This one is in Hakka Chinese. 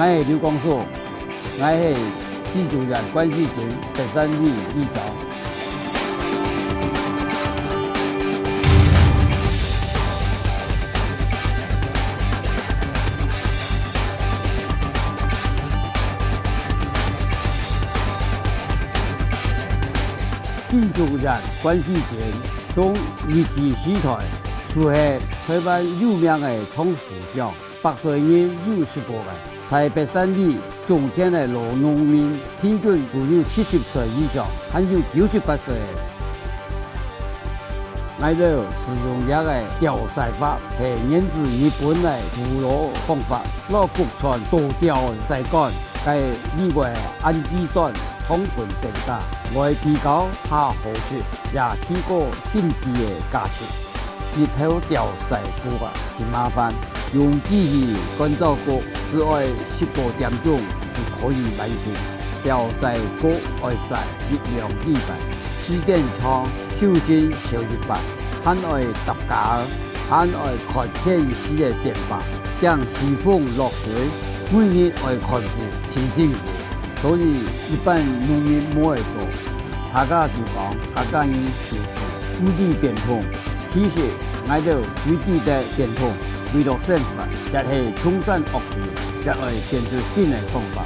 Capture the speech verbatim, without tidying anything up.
𠊎係劉光松，𠊎係新竹縣關西郡北三里里長。新竹縣關西郡從日據時代就係臺灣有名个糖樹鄉。 百歲人有十過个，在北三里種田个老農民，平均都有七十歲以上，還有九十八歲个。𠊎兜使用這个吊曬法，係源自日本个古老方法，摎谷椶倒吊曬乾，該裡背个氨基酸糖分增加，會比較較好食，也提高經濟个價值。 日頭吊曬穀啊，真麻煩，用機器乾燥穀，只愛十過點鐘就可以完成。吊曬穀愛曬一兩禮拜，時間長，手心燒一擺，還愛搭架仔，還愛看天時个變化，驚起風落水，每日愛看顧，真辛苦。 所以一般農民無愛做。大家都講客家人守土，毋知變通。其實，𠊎兜最知得變通，為著生活，也係窮山惡水，也愛變出新个方法。